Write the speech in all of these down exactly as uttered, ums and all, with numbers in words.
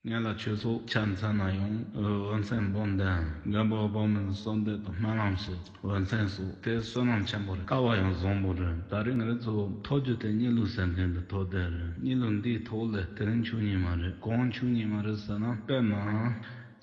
ངེད་ལ་ཆོས་ཚོགས་ཆ་མཚོན་ན་ཡང་། འོད་མཚན་འབུམ་ལྡན་མགོན་པོ་དཔག་མེད་གསོལ་འདེབས་དང་སྨོན་ལམ་ཞུ། འོད་མཚན་སོགས་དེ་བསོད་ནམས་ཆེན་པོ་རེད། དཀའ་བ་ཡང་བཟང་པོ་རེད། ད་རེས་ང་རང་ཚོ་ཐོག་རྒྱུ་དེ་གཉིད་ལུག་ཟེར་མཁན་དེ་ཐོག་དེ་རེད། གཉིད་ལུག་འདིའི་ཐོག་ལ་དེ་རིང་མཆོད་ཉི་མ་རེད། གང་མཆོད་ཉི་མ་རེད་ཟེར་ན། དཔེར་ན་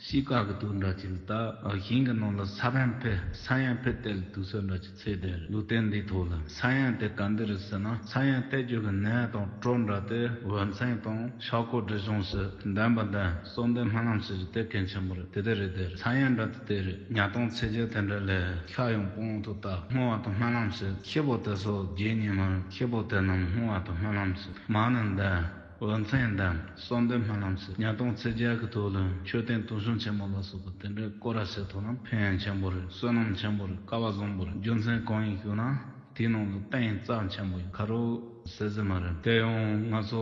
ཤིང་ཀ་གི་དུག་འདྲ་ཅིག་ལ། ད་ཤིང་གི་ནང་ལ་ས་བོན་ཕུད། ས་ཡོན་ཕུད་དེ་ལ་དུག་སོ་འདྲ་ཅིག་ཚིག་དེ་རེད། ལུས་རྟེན་འདིའི་ཐོག་ལ་ས་ཡོན་དེ་ག་འདི་རེད་ཟེར་ན། ས་ཡོན་དེ་རྒྱུ་གི་ནད་དང་གྲོད་འདྲ་དེ་འོད་མཚན་དང་ཤ་ཁུ་འབྲི་གཞུང་སུ་ལྡན་པ་ལྡན། གསོལ་འདེབས་སྨོན་ལམ་ཞུ་རྒྱུ་དེ་གལ་ཆེན་པོ་རེད། དེ་དེ་རེད། དེ་རེད། ས་ཡོན་འདྲ་དེ་དེ་རེད། ཉ་སྟོང་ཚེས་བརྒྱད་དེ་འདྲ་ལས་ཤ་ཡང་སྤོང་ཐུབ། ད་བསྔོ་བ་དང་སྨོན་ལམ་ཞུ། ཤི་བོ་དེ་སོ་རྗེས་ཉིན་མ་ཤི་བོ་དེ་རྣམས་བསྔོ་བ་དང་སྨོན་ལམ་ཞུ། མ་ཎི་འདོན། འོད་མཚན་འདོན། གསོལ་འདེབས་སྨོན་ལམ་ཞུ། ཉ་སྟོང་ཚེས་བརྒྱད་ཀྱི་ཐོག་ལ་མཆོད་རྟེན་དུང་སྐྱོང་ཆེན་མོ་ལ་སོགས་པ་དེ་འདྲའི་སྐོར་ར་ཞུ་ཐུབ་ན་ཕན་ཡོན་ཆེན་པོ་རེད། བསོད་ནམས་ཆེན་པོ་རེད། སྐལ་བ་བཟང་པོ་རེད། རྒྱུ་མཚན་གང་ཡིན་ཞུ་ན། དེའི་ནང་ལ་བསྟན་རྩ་ཆེན་པོ་ཡོད། ཁ་རོག་ཟེར་ཟེར་མ་རེད། དེ་ཡང་ང་ཚོ་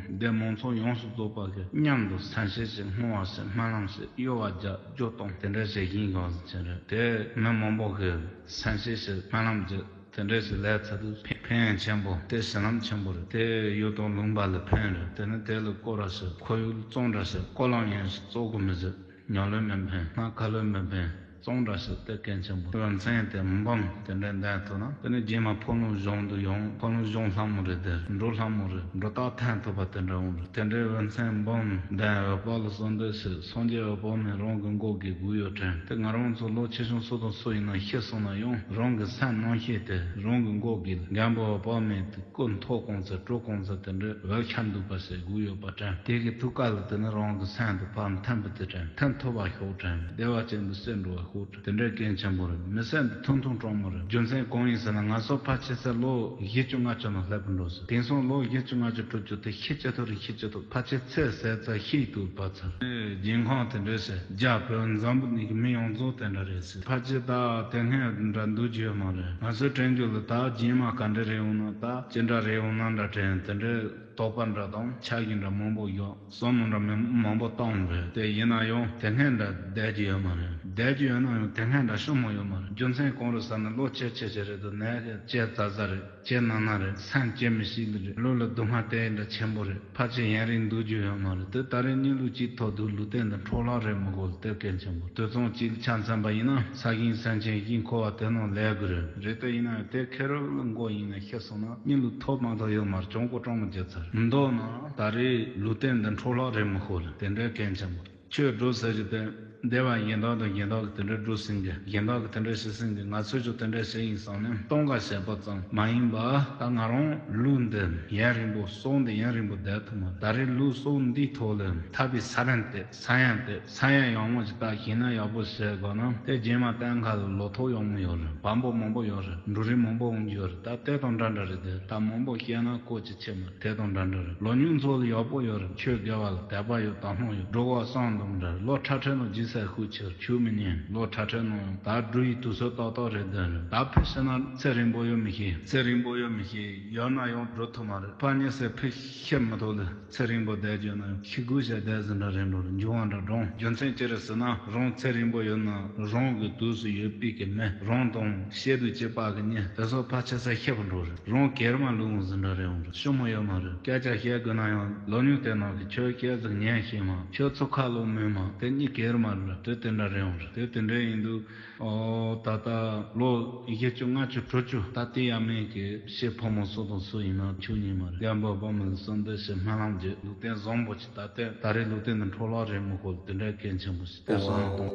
འདི་མང་ཚོགས་ཡོངས་སུ་རྫོགས་པ་གི་མཉམ་དུ་སེམས་བསྐྱེད་ཞིག་བསྔོ་བ་ཞིག་སྨོན་ལམ་ཞིག་གཡོ་བ་རྒྱག་རྒྱུ་དང་དེ་འདྲ་ཞིག་ཡིན་དགོས་ཟེར་རེད། དེ་མི་མང་པོ་གི་སེམས་བསྐྱེད་ཞིག་སྨོན་ལམ་རྒྱག་དེ་འདྲ་ཞིག་ལས་ཚར་དུས་ཕན་ཕན་ཡོན་ཆེན་པོ། དེ་བྱིན་རླབས་ཆེན་པོ་རེད། དེ་ཡུལ་དང་ལུང་པ་ལ་ཕན་རེད། དེ་ནི་དེ་ལ་སྐོར་ར་ཞིག་ཁོར་ཡུག་ལ་བཙོང་འདྲ་ཞིག་ཀོ་ལོང་ཡན་ཞིག་བཙོག་གི་མི་ཟེར། ཉ་ལོས་མི་ཕན། སྣ་ཁ་ལོས་མི་ཕན། བཙོང་འདྲ་ཞིག་དེ་གལ་ཆེན་པོ། འོད་མཚན་དེ་འབུམ་དེ་འདྲ་འདོན་ཐུབ་ན། དེ་ནི་རྗེས་མ་ཕོ་ལུང་གཞུང་དུ་ཡོང་། ཕོ་ལུང་གཞུང་ལྷ་མོ་རེད། དེ་འགྲོ་ལྷ་མོ་རེད། འགྲོ་རྟགས་ཐོན་ཐུབ་པ་དེ་འདྲ་འོང་རེད། དེ་འདྲའི་འོད་མཚན་འབུམ་འདོན། འོད་དཔག་ལ་གསོལ་འདེབས་ཞུ། སངས་རྒྱས་འོད་དཔག་མེད་རང་གི་མགོ་སྒུར་དགོས་ཡོད་དྲན། དེ་ང་རང་ཚོ་ལོ་ཆེ་ཆུང་སུ་དང་སུ་ཡིན་ན་ཤི་སོང་ན་ཡང་རང་གི་སེམས་རྣམ་ཤེས་དེ་རང་གི་མགོ་སྒུར། མགོན་པོ་འོད་དཔག་མེད་དེ་སྐུ་མཐོ་གང་ཚད་གྲུ་གང་ཚད་དེ་འདྲའི་འོད་ཁྱབ་འདུག་པ་ཞིག་དགོས་ཡོད་པ་དྲན། དེ་གི་ཐུགས་ཀ་ལ་དེ་ནི་རང་གི་སེམས་དེ་ཕར་མཐུན་པ་དེ་དྲན། མཐུན་ཐུབ་པ་ཤོག་དྲན། བདེ་བ་ཅན་དུ་སེམས་འགྲོ་བ་ཤོག་དྲན། དེ་འདྲའི་གལ་ཆེན་པོ་རེད། མི་སེམས་འདི་ཐུང་ཐུང་དྲང་མོ་རེད། རྒྱུ་མཚན་གང་ཡིན་ཟེར་ན། ང་ཚོ་ཕལ་ཆེར་ཚེ་ལོ་བཞི་བཅུ་ལྔ་བཅུ་ནང་སླེབས་པ་འགྲོ་ཟེར། དེང་སང་ལོ་བཞི་བཅུ་ལྔ་བཅུ་དྲུག་ཅུ་དེ་ཤི་ཅི་ཐུབ་རེད། ཤི་ཅི་ཐུབ། ཕལ་ཆེར་ཚེ་ཟད་ཚར་ཤི་ཐུབ་པ་ཚར། རྒྱལ་ཁང་དེ་འདྲ་ཟེར། རྒྱ་བོད་འཛམ་བུ་གླིང་གི་མི་ཡོངས་རྫོགས་དེ་འདྲ་རེད་ཟེར། ཕལ་ཆེར་ད་དེ་སྔོན་འདྲ་འདུག་རྒྱུ་ཡོད་མ་རེད། ང་ཚོའི་དྲན་རྒྱུ་ལ་ད་རྗེས་མ་ག་འདྲ་རེད་འོང་ན། ད་ཅི་འདྲ་རེད་འོང་ན་འདྲ་དྲན། དེ་འདྲའི་དོགས་པ་འདྲ་དང་འཆར་གཞི་འདྲ་མང་པོ་ཡོད། བསམ་བློ་འདྲ་མང་མང་པོ་བཏང་རེད། དེ་ཡིན་ན་ཡང་དེ་སྔོན་འདྲ་བསྡད་རྒྱུ་ཡོད་མ་རེད། བསྡད་རྒྱུ་ཡོད་ན་ཡང་དེ་སྔོན་འདྲ་ཤོར་མ་ཡོད་མ་རེད། རྒྱུ་མཚན་གང་རེད་ཟེར་ན། ལོ་ཆེ་ཆེ་ཆེ་རེད་དོ། ནད་ཀྱི་ཇེ་ཛ་ཛ་རེད། ཇེ་ན་ན་རེད། སེམས་ཇེ་མི་ཤེས་ལེ་རེད། ལུས་ལ་སྡུག་བསྔལ་དེ་འདྲ་ཆེན་པོ་རེད། ཕལ་ཆེར་ཡུན་རིང་འདུག་རྒྱུ་ཡོད་མ་རེད། དེ་ད་རེས་གཉིད་ལུག་གཅིག་ཐོབ་དུས་ལུས་རྟེན་འདི་འཕྲོ་བརླག་རེད་མི་དགོས་ལ་དེ་གལ་ཆེན་པོ། དུས་མཚུངས་གཅིག་ལ་ཆ་མཚོན་པ་ཡིན་ན། ས་ཞིང་སེམས་ཅན་ཞིང་འཁོར་བ་དེ་ནང་ལས་དགོས་རེད། རེད། དེ་ཡིན་ན་ཡང་དེ་ཁེར་རོ་ལ་མགོ་ཡིན་ན་ཤི་སོང་ན་གཉིད་ལུག་ཐོབ་མ་ཐོབ་ཡོད་མ་རེད། གྱོང་གོ་གྲོང་མོ་རྒྱབ་ཚར་འདུག་ན། ད་རེས་ལུས་རྟེན་འདི་འཕྲོ་བརླག་རེད་མི་དགོས་ལ་དེ་འདྲའི་གལ་ཆེན་པོ། ཆོས་སྒྲུབ་ཟེར་རྒྱུ་དེ་སྡེ་པ་གཞན་དག་དང་གཞན་དག་གིས་དེ་འདྲའི་སྒྲུབ་ཟིན་གི། གཞན་དག་གིས་དེ་འདྲའི་བྱས་ཟིན་གི། ང་ཚོས་ཀྱང་དེ་འདྲའི་བྱས་ཡིན་བསམ་ནས་གཏོང་ག་བྱེད་པ་ཙམ་མ་ཡིན་པ། ད་ང་རང་ལུས་འདི་ཡུན་རིང་པོ་གསུང་འདི་ཡུན་རིང་པོ་བསྡད་ཐུབ་མ་རེད། ད་རེས་ལུས་གསུང་འདིའི་ཐོག་ལ་ཐར་པའི་ས་བོན་དེ། ས་ཡོན་དེ། ས་ཡོན་ཡག་མོ་ཞིག་ད་ཤེས་ན་ཡག་པོ་བྱེད་དགོས་ན། དེ་རྗེས་མ་གཏན་འཁེལ་ལ་ལོ་ཐོག་ཡག་མོ་ཡོད་རེད། བམ་པོ་མང་པོ་ཡོད་རེད། འབྲུ་རིགས་མང་པོ་འོང་རྒྱུ་ཡོད་རེད། ད་དེ་དང་འདྲ་འདྲ་རེད། དེ་ད་མང་པོ་བཤད་ན་བཀོལ་ཅི་ཆེ་མ་རེད། དེ་དང་འདྲ་འདྲ་རེད། ལོ་ཉུང་ཚོ་ལ་ཡག་པོ་ཡོད་རེད། ཆོས་དགེ་བ་ལ་དད་པ་ཡོད། དག་སྣང་ཡོད། སྒྲུབ་པ་བསམ་དང་འདྲ་རེད། ལོ་ཁྲ་ཁྲ་ནང་ལྗིད་ཚད་ཤུགས་ཆེར་ཆུ་མི་ཉན། ལོ་ཁྲ་ཁྲ་ནང་ཡང་ད་འབྲུ་ཡི་དུས་ཚོད་ཏག་ཏག་རེད། དེ་རེད། ད་ཕུད་ཤེས་ན་ཚེ་རིང་པོ་ཡོད་མི་ཤེས། ཚེ་རིང་པོ་ཡོད་མི་ཤེས། ཡོད་ན་ཡང་འགྲོ་ཐུབ་མ་རེད། ཕར་ཉེ་སར་ཕུད་ཤེས་མི་ཐུབ་ལ། ཚེ་རིང་པོ་བསྡད་རྒྱུ་ན་ཡང་ཤི་དགོས་བྱས་བསྡད་ཟིན་འདྲ་རེད་འགྲོ་རེད། འབྱུང་བ་འདྲ་འགྲོ། རྒྱུ་མཚན་ཅི་རེད་ཟེར་ན། རང་ཚེ་རིང་པོ་ཡོད་ན་རང་གི་དུས་སུ་ཡོད་པའི་གི་མི། རང་དང་བཤད་དུས་གཅིག་པ་གི་མྱི་དེ་ཚོ་ཕལ་ཆེར་ས་ཤི་བ་འགྲོ་རེད། རང་གེར་མ་ལུས་འོང་ཟིན་འདྲ་རེད་འོང་རེད། ཤུགས་མ་ཡོད་མ་རེད། སྐད་ཆ་བཤད་དགོས་ན་ཡང་ལོ་ཉུང་དེ་ནང་གི་ཁྱོད་སྐད་ཟིག་ཉན་ཤེས་མ། ཁྱོད་ཚོ་ཁ་ལོ་མོས་མ། དེ་གཉིས་གེར་མ་རེད། དེ་དེ་འདྲ་རེད་འོང་རེད། དེ་དེ་འདྲ་ཡིན་དུས། ཨོ། ད་ལྟ་ལོ་བཞི་བཅུ་ལྔ་བཅུ་དྲུག་ཅུ་ད་ལྟའི་ཡ་མེད་ཀྱི་ཤི་ཕོ་མོ་སུ་དང་སུ་ཡིན་ན་ཆོས་ཉིད་མ་རེད། མགོན་པོ་དཔག་མེད་ལ་གསོལ་འདེབས་ཞུ། སྨོན་ལམ་རྒྱག་ལུས་རྟེན་བཟང་པོ་ཅིག་ད་ལྟའི་ད་རེས་ལུས་རྟེན་འདི་འཕྲོ་བརླག་རེད་མི་དགོས་ལ་དེ་འདྲའི་གལ་ཆེན་པོ་ཞིག་དེ་སོང་ན་གཏོང་།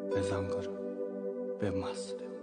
དཔེ་བཟང་གི་རེད། དཔེ་མ་སྲིད།